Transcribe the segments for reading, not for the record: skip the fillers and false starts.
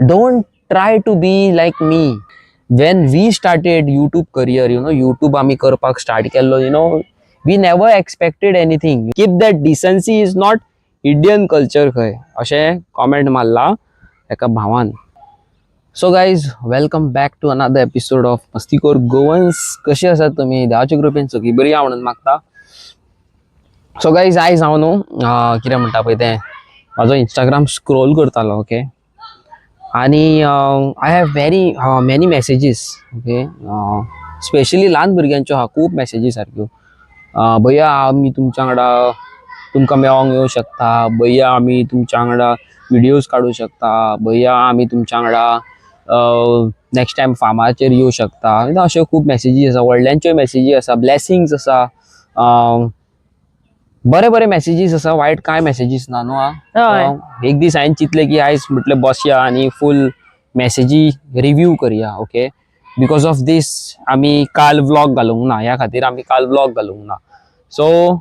Don't try to be like me. When we started YouTube career, YouTube आमी करपाक start केल्लो, we never expected anything. Keep that decency is not Indian culture खंय, अशें comment मारला एका भावान. So guys, welcome back to another episode of मस्तीखोर Goans. कशी आसात तुमी? देवाच्या कृपेन सगळी बरी आहा म्हणून मागता. सो गायज, आयज हांव न्हू कितें म्हणटा पळय तें, म्हाजो इंस्टाग्राम स्क्रोल करतालो, ओके, आणि I have very many messages, okay, specially ल्हान भुरग्यांच्यो आहा खूब मॅसेजी सारक्यो, भैया, आमी तुमच्या वांगडा तुमकां मेळोंक येवं शकता, भैया, आमी तुमच्या वांगडा विडियोज काडूं शकता, भैया, आमी तुमच्या वांगडा नेक्स्ट टायम फार्माचेर येवं शकता. अश्यो खूब मॅसेजी आसा, व्हडल्यांच्यो मॅसेजी आसा, ब्लेसिंग्स आसा, बरे बरे मॅसेजीस आसा, वायट कांय मॅसेजीस ना न्हू. हय. So, एक दीस हांवें चिंतलें की आयज म्हटलें बसया आनी फूल मॅसेजी रिव्यू करया, ओके. Because of these आमी काल व्लॉग घालूंक ना, ह्या खातीर आमी काल व्लॉग घालूंक ना. सो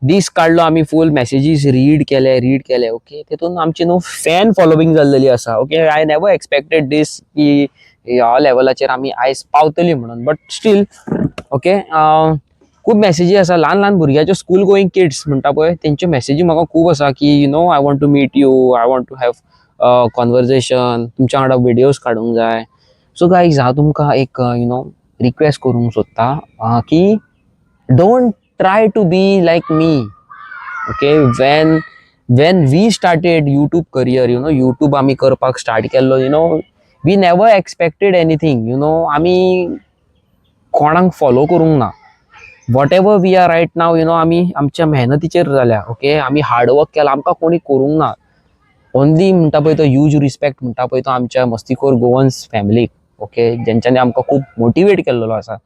दीस काडलो, आमी फूल मॅसेजीस रीड केले, रीड केले, ओके. तितून आमची न्हू फॅन फॉलोवींग जाल्लेली आसा, okay. I never expected this की ह्या लेवलाचेर आमी आयज पावतली म्हणून, बट स्टील, ओके, खूब मॅसेजी आसा. ल्हान ल्हान भुरग्यांच्यो, स्कूल गोईंग किड्स म्हणटा पळय, तेंच्यो मॅसेजी म्हाका खूब आसा की I want to meet you, I want to have conversation, तुमच्या वांगडा विडियोज काडूंक जाय. सो गायज, हांव तुमकां एक you know request करूंक सोदता की don't try to be like me, okay. When we started YouTube career, YouTube आमी करपाक स्टार्ट केल्लो, we never expected anything. आमी कोणाक फॉलो करूंक ना. Whatever we are right now, आमी आमच्या मेहनतीचेर जाल्या, ओके. आमी हार्डवर्क केला, आमकां कोणी करूंक ना. ओनली म्हणटा पळय तो ह्यूज रिस्पेक्ट म्हणटा पळय तो आमच्या मस्तीखोर गोवन्स फॅमिलीक, ओके, जेंच्यांनी आमकां खूब मोटिवेट केल्लेलो आसा.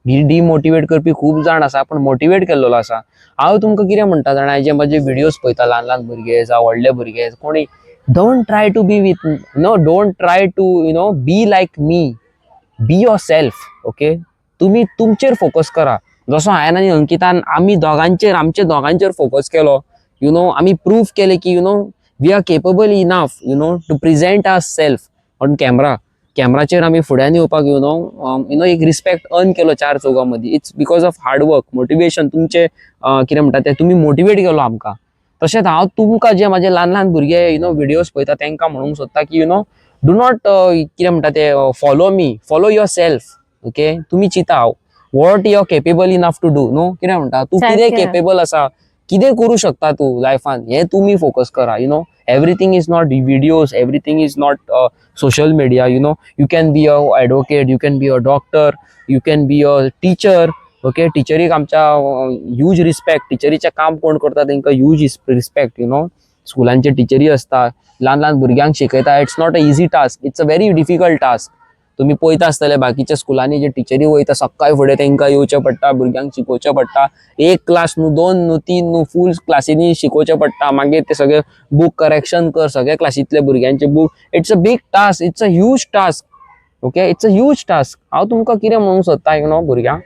डिमोटिवेट करपी खूब जाण आसा, पूण मोटिवेट केल्लेलो आसा. हांव तुमकां कितें म्हणटा जाणा, जे म्हजे विडियोज पळयता, ल्हान ल्हान भुरगे जावं व्हडले भुरगे कोणी, don't try to be with no don't try to be like me. Be yourself, okay. तुमी तुमचेर फोकस करा. जसो हांवें आनी अंकितान आमी दोगांचेर, आमच्या दोगांचेर फोकस केलो, you know आमी प्रूव केलें की we are capable enough to present ourself on camera. कॅमराचेर आमी फुड्यान येवपाक you know you know एक रिस्पेक्ट अर्न केलो चार चौगां मदीं. It's because of hard work, motivation. तुमचे कितें म्हणटा ते, तुमी मोटिवेट केलो आमकां. तशेंच हांव तुमकां, जे म्हाजे ल्हान ल्हान भुरगे you know videos पळयता, तांकां म्हणूंक सोदता की do not कितें म्हणटा ते, follow me, follow yourself, okay. तुमी चिंता what you are capable enough to do, न्हू? कितें म्हणटा तूं, कितें केपेबल आसा, कितें करूं शकता तूं लायफान, हें तुमी फोकस करा. Everything is not videos, everything is not social media. You can be a advocate, you can be a doctor, you can be a teacher, okay. टिचरीक आमच्या ह्यूज रिस्पेक्ट. टिचरीचें काम कोण करता तेंकां ह्यूज रिस्पेक्ट. You know स्कुलांचे टिचरी आसता, ल्हान ल्हान भुरग्यांक शिकयता. It's not a easy task, it's a very difficult task. तुमी पळयता आसतले, बाकीच्या स्कुलांनी जे टिचरी वयता, सकाळी फुडें तेंकां येवचें पडटा, भुरग्यांक शिकोवचें पडटा. एक क्लास न्हू, दोन न्हू, तीन न्हू, फूल क्लासीनी शिकोवचें पडटा. मागीर ते सगळे बूक करेक्शन कर, सगळे क्लासींतले भुरग्यांचे book. It's a big task, it's a huge task, okay, it's a huge task. हांव तुमकां कितें म्हणूंक सोदता, you know भुरग्यांक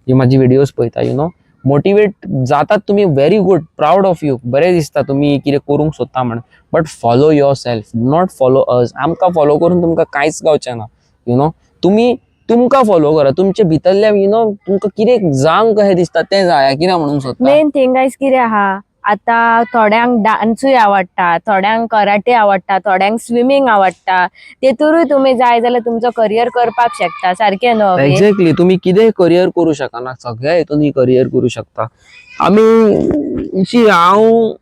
जी म्हाजी विडियोज पळयता, you know motivate जातात तुमी, very good, proud of you. बरें दिसता तुमी कितें करूंक सोदता म्हण, but follow yourself, not follow us. आमकां फॉलो करून तुमकां कांयच गावचें ना. You know तुमी तुमकां फॉलो करा, तुमचे भितरले you know तुमकां कितें जावंक कशें दिसता तें जाय. कितें म्हणूंक सोदता? मेन थिंग गायज कितें आहा, आतां थोड्यांक डान्सूय आवडटा, थोड्यांक कराटे आवडटा, थोड्यांक स्विमींग आवडटा. तेतूरूय तुमी जाय जाल्यार तुमचो करियर करपाक शकता, सारकें न्हू अभी? एक्झॅक्टली, तुम्ही कितें करियर करूं शकना, सगळ्या हितून करियर करूं शकता. आमी शी, हांव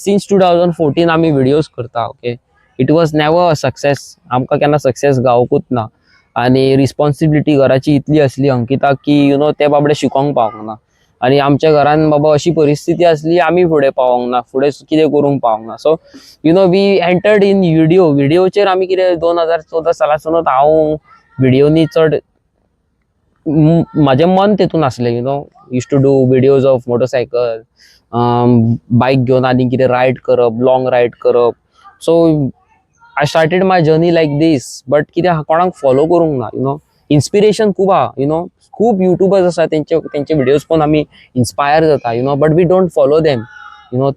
सिन्स 2014 आमी विडियोज करता, okay. It was never a success. आमकां केन्ना सक्सेस गावकूच ना आनी रिस्पॉन्सिबिलिटी घराची इतली आसली अंकिताक की you know ते बाबडे शिकोंक पावोंक ना आनी आमच्या घरान बाबा अशी परिस्थिती आसली, आमी फुडें पावोंक ना, फुडें कितें करूंक पावोंक ना. So we entered in video. विडियोचेर आमी कितें, 2014 सालासूनच हांव विडियोनी चड म्हाजें मन तेतून आसलें. Used to do videos of motorcycle, bike घेवन आनी कितें रायड करप, लॉंग रायड करप. So I started my journey like this, but कितें आहा, कोणाक फॉलो करूंक ना. You know inspiration खूब आहा, you know खूब युट्यूबर्स आसा, तेंचे तेंचे विडियोज पळोवन आमी इन्स्पायर जाता, but we don't follow them.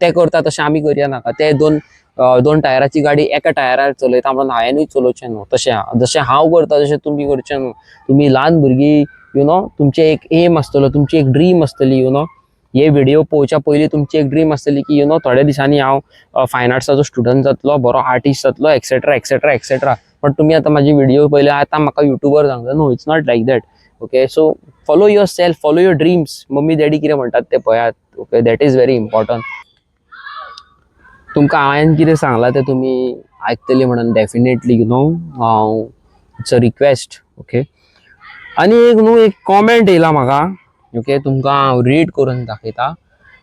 ते करता तशें आमी करया नाका. ते दोन दोन टायराची गाडी एका टायरार चलयता म्हणून हांवेनूय चलोवचें न्हू. तशें जशें हांव करता तशें तुमी करचें न्हू. तुमी ल्हान भुरगीं, you know, तुमचें एक एम आसतलो, तुमची एक ड्रीम आसतली. You know, हे व्हिडिओ पळोवच्या पयलीं तुमची एक ड्रीम आसतली की you know, थोड्या दिसांनी हांव फायन आर्ट्साचो स्टुडंट जातलो, बरो आर्टिस्ट जातलो, etcetera etcetera etcetera. But तुमी आतां म्हाजी व्हिडिओ पळयले, आतां म्हाका युट्यूबर सांगता. No, it's not like that, okay? So follow yourself, follow your dreams. Mummy daddy कितें म्हणटात तें पळयात, okay? That is very important. तुमकां हांवें कितें सांगलां तें तुमी आयकतली म्हणून डेफिनेटली, you know, हांव it's a request, okay? आनी एक न्हू एक कॉमेंट येयला म्हाका, ओके, तुमकां हांव रीड करून दाखयता.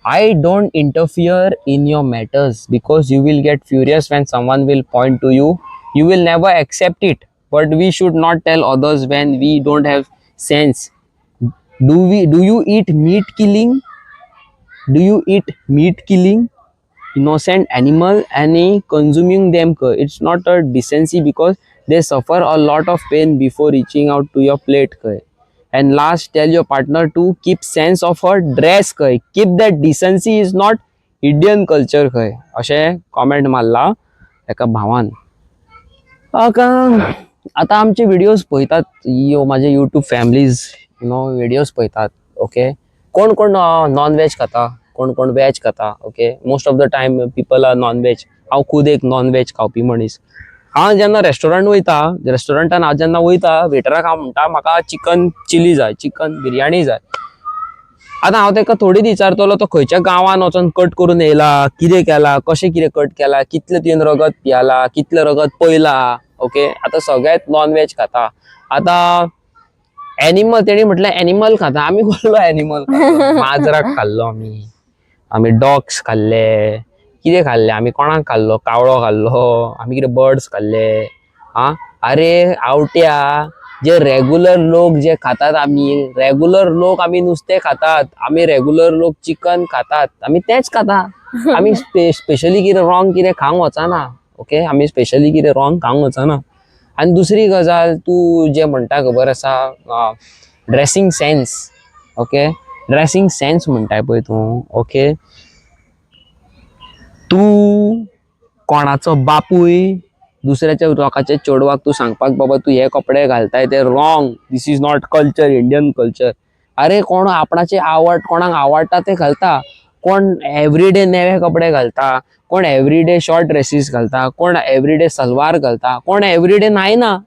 "I don't interfere in your matters because you will get furious when someone will point to you. You will never accept it. But we should not tell others when we don't have sense. Do you eat meat killing? Do you eat meat, killing innocent animal and consuming them? It's not a decency because they suffer a lot of pain before reaching out to your plate. And last, tell your partner to keep sense of her dress. Keep that decency is not Indian culture." खंय अशें comment मारला एका भावान. आतां आमचे videos पळयतात यो म्हाजे YouTube families, you know, videos पळयतात, ओके? कोण कोण नॉन व्हेज खाता, कोण कोण व्हेज खाता, okay? Most of the time people are non veg. हांव खूद एक नॉन व्हेज खावपी मनीस. हांव जेन्ना रेस्टॉरंट वयता, रेस्टॉरंटान हांव जेन्ना वयता, वेटराक हांव म्हणटा, म्हाका चिकन चिली जाय, चिकन बिरयानी जाय. आतां हांव ताका थोडीच विचारतलो तो खंयच्या गांवान वचोन कट करून येयला, कितें केला, कशें कितें कट केला, कितलें तुवें रगत पियाला, कितलें रगत पयला, ओके? आतां सगळेच नॉन व्हेज खाता. आतां एनिमल, तेणी म्हटलें एनिमल खाता. आमी कसलो एनिमल? माजराक खाल्लो आमी, आमी डॉग्स खाल्ले, कितें खाल्ले आमी? कोणाक खाल्लो? कावळो खाल्लो आमी? कितें बर्ड्स खाल्ले? आ अरे आवट्या, जे रेगुलर लोक जे खातात, आमी रेगुलर लोक, आमी नुस्तें खातात, आमी रेगुलर लोक चिकन खातात, आमी तेंच खाता. आमी स्पेशली कितें रॉंग कितें खावंक वचना, ओके? आमी स्पेशली कितें रॉंग खावंक वचना. आनी दुसरी गजाल, तूं जें म्हणटा, खबर आसा, dressing sense, okay, dressing sense म्हणटाय पळय तूं, ओके, तूं कोणाचो बापूय दुसऱ्याच्या लोकांच्या चेडवाक तूं सांगपाक, बाबा तूं हे कपडे घालताय ते wrong, this is not culture, Indian culture? अरे, कोण आपणाची आवड, कोणाक आवडटा ते घालता. कोण एवरीडे नवे कपडे घालता, कोण एवरीडे शॉर्ट ड्रेसीस घालता, कोण एवरीडे सलवार घालता, कोण एवरीडे न्हायना.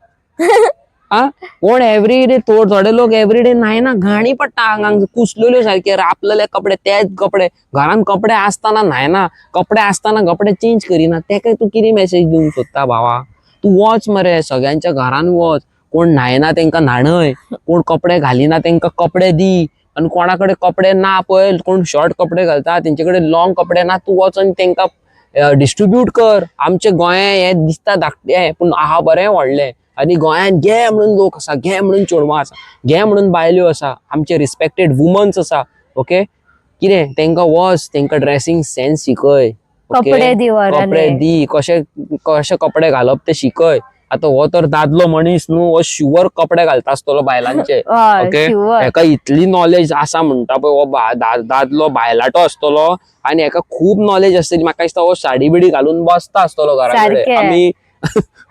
आ कोण एवरीडे, थोडे लोक एवरीडे न्हायना, घाणी पडटा आंगांक, कुसलेल्यो सारके रापलेले कपडे, तेच कपडे, घरान कपडे आसतना न्हायना, कपडे आसतना कपडे चेंज करिना. तेका तूं कितें मॅसेज दिवंक सोदता भावा? तूं वच मरे सगळ्यांच्या घरान वच, कोण न्हायना तेंकां न्हाणय, कोण कपडे घालिना तेंकां कपडे दी. आनी कोणा कडेन कपडे ना पळय, कोण शॉर्ट कपडे घालता, तेंचे कडेन लॉंग कपडे ना, तूं वचोन तेंकां डिस्ट्रीब्यूट कर. आमचे गोंय हें दिसता धाकटें, पूण आहा बरें व्हडलें. आनी गोंयांत घे म्हणून लोक आसा, घे म्हणून चेडवां आसा, घे म्हणून बायल्यो आसा, आमचे रिस्पेक्टेड वुमन्स आसा, ओके? कितें तेंकां वच, तेंकां ड्रेसिंग सेन्स शिकय, okay? कपडे दी कपडे व्हरांनी. दी, कशे कशे कपडे घालप ते शिकय. आतां हो तर दादलो मनीस न्हू, हो शुवर कपडे घालता आसतलो बायलांचे. हय. ओके. शुअर. हेका इतली नॉलेज आसा म्हणटा पळय, हो दादलो बायलाटो आसतलो आनी हेका खूब नॉलेज आसतली. म्हाका दिसता हो साडी बिडी घालून बसता आसतलो घरा कडेन. सारकें. आमी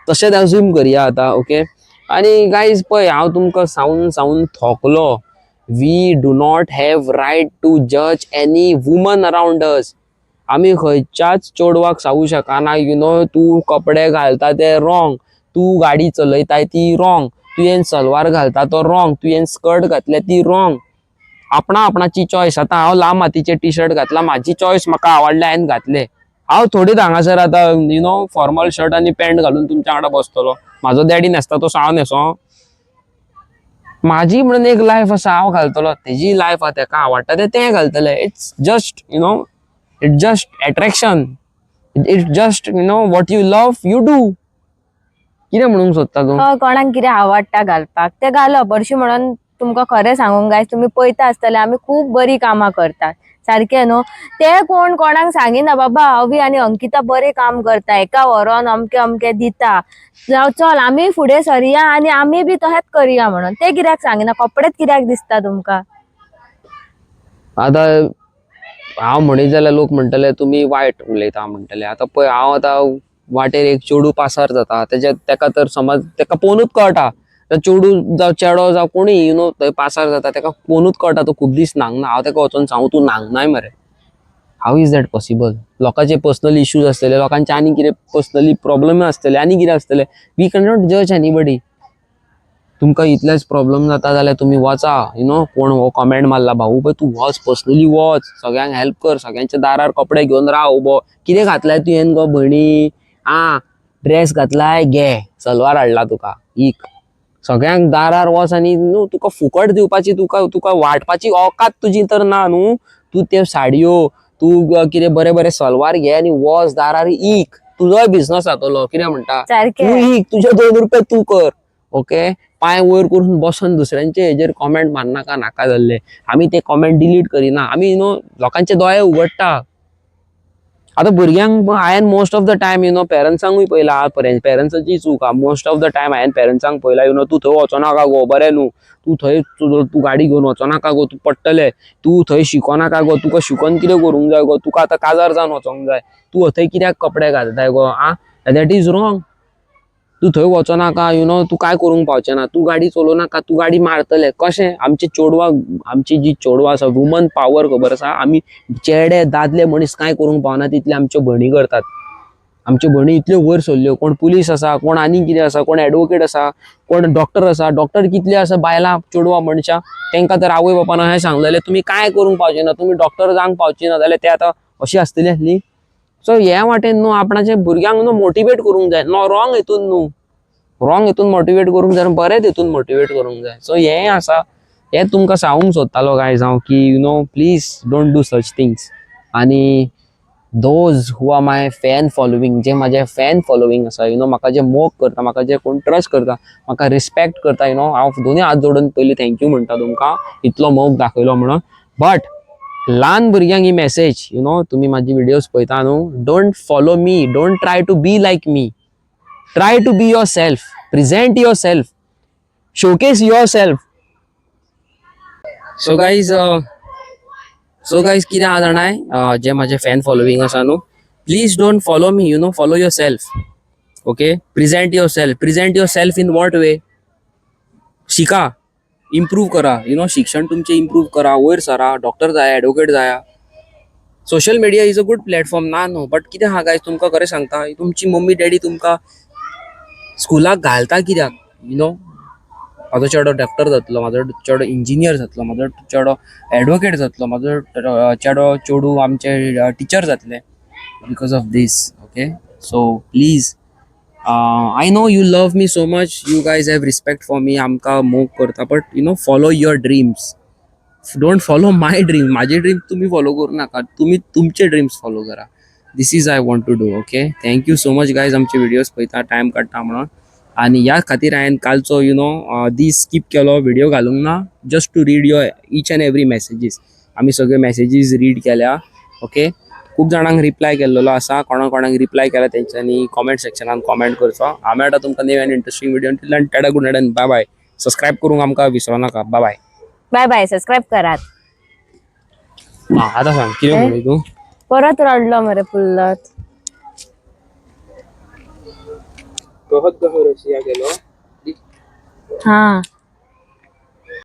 तशेंच अज्यूम करया आतां, ओके? आनी गायज पळय, हांव तुमकां सांगून सांगून थकलो. We do not have right to judge any woman around us. आमी खंयच्याच चेडवाक सांगू शकना, you know, तूं कपडे घालता ते रॉंग, तूं गाडी चलयताय ती रॉंग, तुवें सलवार घालता तो रॉंग, तुवें स्कर्ट घातल्या ती रॉंग. आपणा आपणाची चॉयस. आतां हांव लांब हातीचे टी शर्ट घातला, म्हाजी चॉयस, म्हाका आवडले, हांवें घातले. हांव थोडीच हांगासर आतां you know formal shirt आनी पॅन्ट घालून तुमच्या वांगडा बसतलो. म्हाजो डॅडी न्हेसता तसो हांव न्हेसो? म्हाजी म्हणून एक लायफ आसा, हांव घालतलो. तेजी लायफ आहा, तेका आवडटा तें तें घालतलें. It's just you know it's just attraction, it's just what you love, you do. कितें म्हणूंक सोदता तूं? हय, कोणाक कितें आवडटा घालपाक तें घालप. हरशीं म्हणून तुमकां खरें सांगूंक गायज, तुमी पळयता आसतले, आमी खूब बरी कामां करतात, सारकें न्हू? ते कोण कोणाक सांगिना, बाबा अवी आनी अंकिता बरें काम करता, हेका व्हरोन अमकें अमकें दिता, जावं चल आमी फुडें सरया आनी आमी बी तशेंच करया म्हणून. ते कित्याक सांगिना? कपडेच कित्याक दिसता तुमकां? आतां हांव म्हणीत जाल्यार लोक म्हणटले तुमी वायट उलयता म्हणटले. आतां पळय, हांव आतां वाटेर एक चेडूं पासार जाता, तेजे तेका तर समज तेका पळोवनूच कळटा, चेडूं जावं चेडो जावं कोणूय you know थंय पासार जाता, तेका पळोवनूच कळटा तो खूब दीस न्हांग ना. हांव तेका वचोन सांगू तूं न्हांग नाय मरे? How is that possible? लोकांचे पर्सनल इश्यूज आसतले, लोकांचे आनी कितें पर्सनली प्रॉब्लम आसतले, आनी कितें आसतले. We cannot जज एनीबडी. तुमकां इतलेच प्रॉब्लम जाता जाल्यार तुमी वचा, you know कोण हो कमेंट मारला भाऊ, पळय तूं वच, पर्सनली वच, सगळ्यांक हेल्प कर, सगळ्यांच्या दारार कपडे घेवन राव उबो. कितें घातलाय तुवें गो भयणी? आं, ड्रेस घातलाय, घे सलवार हाडला तुका इक. सगळ्यांक दारार वच आनी न्हू तुका फुकट दिवपाची, तुका वांटपाची औकात तुजी तर ना न्हू. तूं त्यो साडयो, तूं कितें बरे बरे सलवार घे आनी वच दारार इक. तुजोय बिजनस जातलो. कितें म्हणटा? सारकें. तूं इक, तुजे 2 रुपया तूं कर. ओके, पांय वयर करून बसून दुसऱ्यांचे हेजेर कॉमेंट मारनाका नाका जाल्ले. आमी ते कॉमेंट डिलीट करिना. आमी you know लोकांचे दोळे उगडटा. आतां भुरग्यांक हांवें most of the time पेरंट्सांकूय पळयला, पेरंट्साची चूक आहा. मोस्ट ऑफ the time हांवें पेरंट्सांक पळयला, you know तूं थंय वचोनाका गो, बरें न्हू, तूं थंय तूं गाडी घेवन वचोनाका गो, तूं पडटलें, तूं थंय शिकोनाका गो, तुका शिकोन कितें करूंक जाय गो, तुका आतां काजार जावन वचोंक जाय, तूं थंय कित्याक कपडे घालताय गो? आं, that is wrong. तूं थंय वचोनाका, you know तूं कांय करूंक पावचें ना, तूं गाडी चलोवं नाका, तूं गाडी मारतलें कशें? आमची चेडवां, आमची जी चेडवां आसा, वुमन पावर खबर आसा. आमी चेडे दादले मनीस कांय करूंक पावना तितले आमच्यो भयणी करतात. आमच्यो भयणी इतल्यो वयर सरल्यो, कोण पुलीस आसा, कोण आनी कितें आसा, कोण एडवोकेट आसा, कोण डॉक्टर आसा. डॉक्टर कितले आसा बायलां चेडवां मनशां, तांकां तर आवय बापान अशें सांगलेलें तुमी कांय करूंक पावचे ना, तुमी डॉक्टर जावंक पावचे ना, जाल्यार ते आतां अशी आसतली आसली. सो हे वाटेन न्हू आपणाच्या भुरग्यांक न्हू मोटिवेट करूंक जाय, नो रॉंग हितून न्हू, रॉंग हितून मोटिवेट करूंक जाय, बरें तितून मोटिवेट करूंक जाय. सो हें आसा, हें तुमकां सांगूंक सोदतालो गायज हांव की please don't do such things. आनी those who are my fan following, जे म्हाजे फॅन फॉलोवींग आसा, you know म्हाका जे मोग करता, म्हाका जे कोण ट्रस्ट करता, म्हाका रिस्पेक्ट करता, you know हांव दोनूय हात जोडून पयलीं thank you म्हणटा तुमकां इतलो मोग दाखयलो म्हणून. बट ल्हान भुरग्यांक ही मॅसेज, you know तुमी म्हाजी विडियोज पळयता न्हू, don't follow me, don't try to be like me, try to be yourself, present yourself, showcase yourself. So guys, कितें आहा जाणाय, जे म्हाजे फॅन फॉलोवींग आसा न्हू, please don't follow me, follow yourself, okay? Present yourself. Present yourself in what way? शिका, improve करा, you know शिक्षण तुमचें इम्प्रूव करा, वयर सरा, डॉक्टर जाया, एडवोकेट जाया. Social media is a good platform, ना न्हू, बट कितें आहा गायज, तुमकां खरें सांगता, तुमची मम्मी डॅडी तुमकां स्कुलाक घालता कित्याक? You know म्हाजो चेडो डॉक्टर जातलो, म्हाजो चेडो इंजिनियर जातलो, म्हाजो चेडो एडवोकेट जातलो, म्हाजो चेडो चेडूं आमचे टिचर जातले, because of this, okay? So please, I know you love me so much, you guys have respect for me, आमकां मोग करता, but follow your dreams, don't follow my dream. माझे ड्रीम तुम्ही फॉलो करू नाका, तुम्ही तुमचे ड्रीम्स फॉलो करा. This is I want to do, okay? Thank you so much guys, आमचे व्हिडिओज पळयता, टायम काडटा म्हणून. आनी ह्या खातीर हांवें कालचो you know दीस स्कीप केलो, व्हिडिओ घालूंक ना, just to read your each and every messages. आमी सगळे मॅसेजीस रीड केल्या, ओके? खूब जाणांक रिप्लाय केल्लो आसा. कोणा कोणाक रिप्लाय केला तेंच्यांनी कॉमेंट सेक्शनान कॉमेंट करचो. हांव मेळटा तुमकां नव्या आनी interesting video. Till tata, good night and bye bye. Subscribe करूंक आमकां विसरो नाका. बाय बाय. बाय बाय, सबस्क्राईब करात. आं, आतां सांग कितें म्हणली तूं? परत रडलो मरे पुल्लत. कहत गह रसिया गेलो. हा.